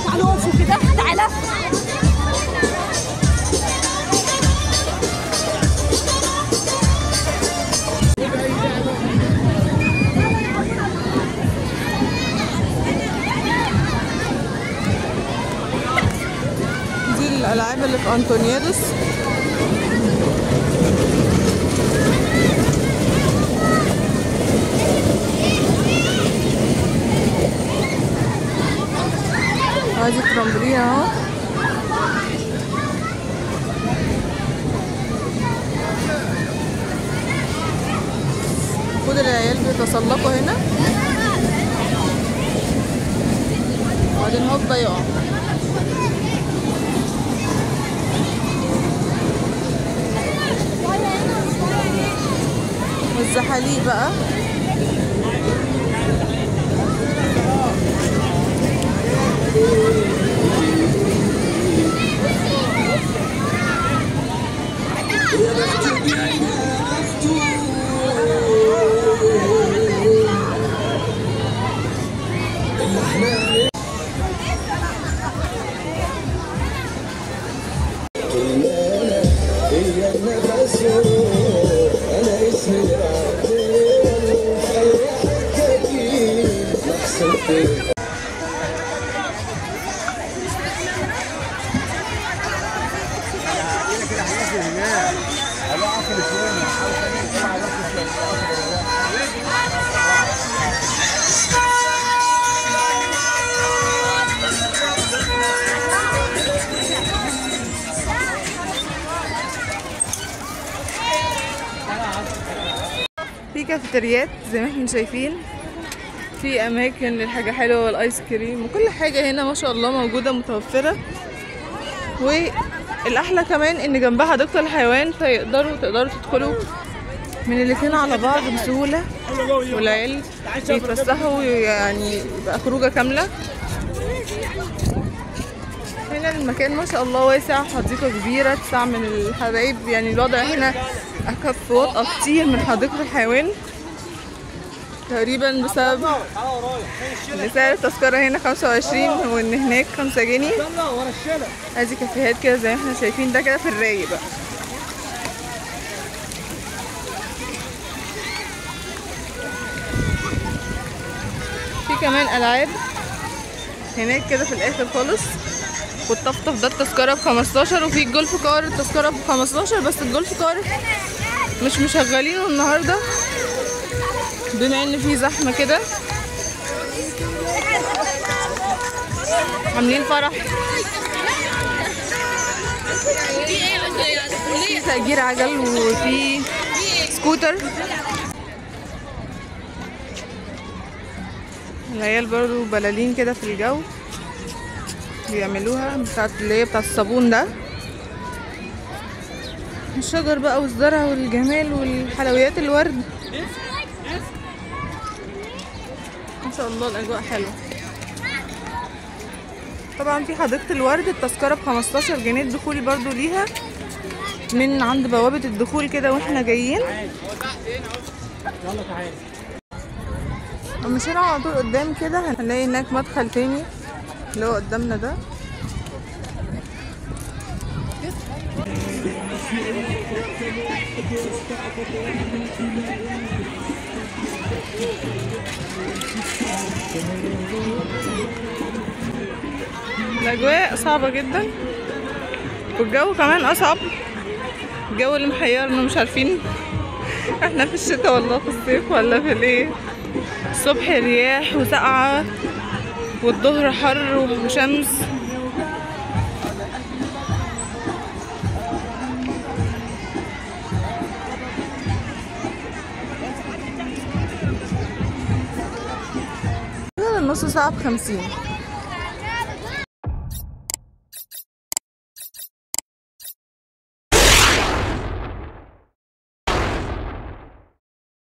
تعالوا اقفوا كده، تعالى. دي الألعاب اللي في أنطونيادس. ادي الترامبولين اهو. المفروض العيال بيتسلقوا هنا وبعدين هوبا يقع. والزحاليق بقى. في كافيتريات زي ما احنا شايفين، في اماكن للحاجة حلوة والايس كريم وكل حاجة هنا ما شاء الله موجودة متوفرة. والاحلى كمان ان جنبها حديقة الحيوان، فيقدروا تقدروا تدخلوا من الاتنين على بعض بسهولة، والعيال يتفسحوا يعني يبقى خروجه كاملة. هنا المكان ما شاء الله واسع، حديقة كبيرة تسع من الحبايب، يعني الوضع هنا اخف وطأة كتير من حديقة الحيوان تقريبا، بسبب ان سعر التذكرة هنا 25 وان هناك 5 جنيه. ادي كافيهات كده زي ما احنا شايفين، ده كده في الرايق بقى. في كمان العاب هناك كده في الاخر خالص. والطفطف ده التذكرة ب15، وفي ال golf car التذكرة ب15، بس ال golf car مش مشغلينه النهارده بما ان في زحمة كده، عاملين فرح. في تأجير عجل وفي سكوتر. العيال برضو بلالين كده في الجو بيعملوها بتاعت اللي هي بتاعت الصابون ده. الشجر بقى والزرع والجمال والحلويات الورد، ما شاء الله الاجواء حلوة. طبعا في حديقة الورد التذكرة ب15 جنيه الدخول برضو ليها من عند بوابه الدخول كده واحنا جايين. مشينا على طول قدام كده هنلاقي هناك مدخل تاني اللي هو قدامنا ده. الأجواء صعبة جدا والجو كمان أصعب، الجو اللي محيرنا مش عارفين احنا في الشتاء ولا في الصيف ولا في الايه. الصبح رياح وسقعة والظهر حر وشمس. النص ساعة ب50.